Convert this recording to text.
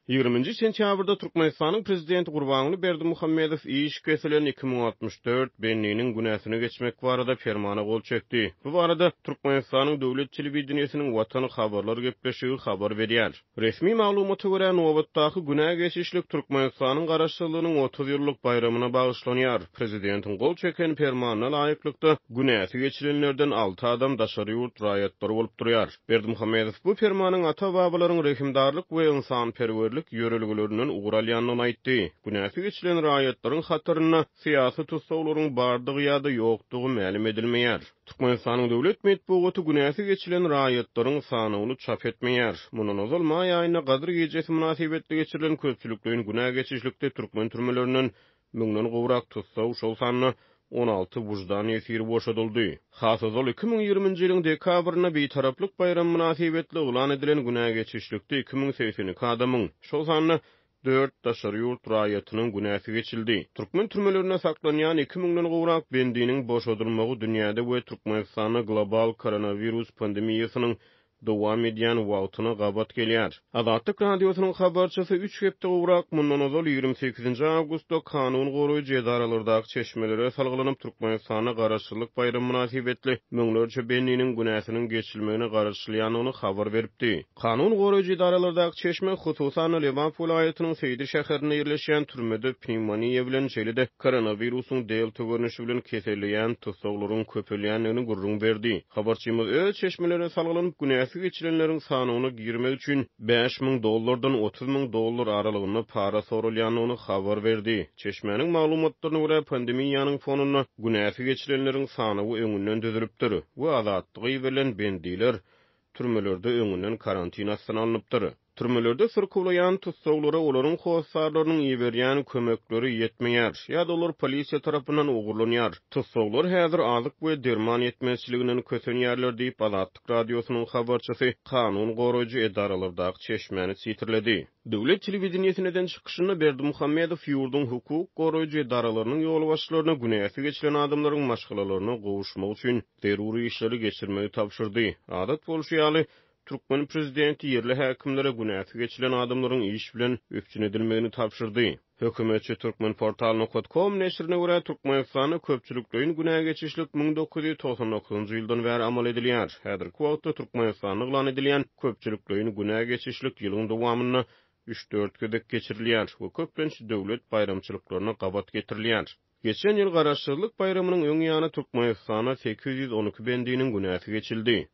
Ýigriminji sentýabrda Türkmenistanyň prezidenti Gurbanguly Berdimuhamedow iş kesilen 2064 bendiniň günäsini geçmek barada permana gol çekdi. Bu barada Türkmenistanyň döwlet telewideniýesiniň Watan habarlar gepleşigi habar berýär. Resmi maglumata görä, nobatdaky günä geçişlik Türkmenistanyň Garaşsyzlygynyň 30 ýyllyk baýramyna bagyşlanýar. Prezidentiň gol çeken permanyna laýyklykda, günäsi geçilenlerden alty adam daşary ýurt raýatlary bolup durýar. Berdimuhamedow bu permanyň ata-babalaryň rehimdarlyk we ynsanperwerlik ýörelgelerinden ugur alýandygyny aýtdy. Günäsi geçilen raýatlaryň hatarynda syýasy tussaglaryň bardygy ýa-da ýokdugy mälim edilmeýär. Türkmenistanyň döwlet metbugaty günäsi geçilen raýatlaryň sanawyny çap etmeýär. Mundan ozal maý aýynda Gadyr gijesi mynasybetli geçirilen köpçülikleýin günä geçişlikde türkmen türmelerinden müňden gowrak tussag, şol sanda 16 wyždan ýesiri boşadyldy. Has ozal, 2020-nji ýylyň dekabrynda Bitaraplyk baýramy mynasybetli yglan edilen günä geçişlikde 2082 adamyň, şol sanda dört daşary ýurt raýatynyň günäsi geçildi. Türkmen türmelerinde saklanýan iki müňden gowrak bendiniň boşadylmagy dünýäde we Türkmenistanda global koronawirus pandemiýasynyň dowam edýän wagtyna gabat gelýär. Azatlyk Radiosynyň habarçysy üç hepde gowrak mundan ozal, 28 nji awgustda kanun goraýjy edaralardaky çeşmelere salgylanyp, Türkmenistanda Garaşsyzlyk baýramy mynasybetli müňlerçe bendiniň günäsiniň geçilmegine garaşylýandygyny habar beripdi. Kanun goraýjy edaralardaky çeşme, hususan-da, Lebap welaýatynyň Seýdi şäherinde ýerleşýän türmede pnewmoniýa bilen, şeýle-de koronawirusyň delta görnüşi bilen keselleýän tussaglaryň köpelýändigini gürrüň berdi. Habarçymyz öz çeşmelerine salgylanyp, günäsi geçilenleriň sanawyna girmek üçin 5000 dollardan 30 000 dollar aralygynda para soralýandygyny habar berdi. Çeşmäniň maglumatlaryna görä, pandemiýanyň fonunda günäsi geçilenleriň sanawy öňünden düzülipdir we azatlyga iberilen bendiler türmelerde öňünden karantin astyna alnypdyr. Türmelerde syrkawlaýan tussaglara olaryň hossarlarynyň iberýän kömekleri ýetmeýär ýa-da olar polisiýa tarapyndan ogurlanýar. Tussaglar häzir azyk we derman ýetmezçiliginden kösenýärler diýip, Azatlyk Radiosynyň habarçysy kanun goraýjy edaralardaky çeşmäni sitirledi. Döwlet telewideniýesinde eden çykyşynda Berdimuhamedow ýurduň hukuk goraýjy edaralarynyň ýolbaşçylaryna günäsi geçilen adamlaryň maşgalalaryna gowuşmak üçin zerur işleri geçirmegi tabşyrdy. Adat bolşy ýaly, türkmen prezidenti ýerli häkimlere günäsi geçilen adamlaryň iş bilen üpjün edilmegini tabşyrdy. Hökümetçi Turkmenportal nokat kom neşirine görä, Türkmenistanda köpçülikleýin günä geçişlik 1999-njy ýyldan bäri amal edilýär. Häzirki wagtda Türkmenistanda yglan edilýän köpçülikleýin günä geçişlik ýylyň dowamynda üç-dört gezek geçirilýär we köplenç döwlet baýramçylyklaryna gabat getirilýär. Geçen ýyl Garaşsyzlyk baýramynyň öň ýany Türkmenistanda 812 bendiniň günäsi geçildi.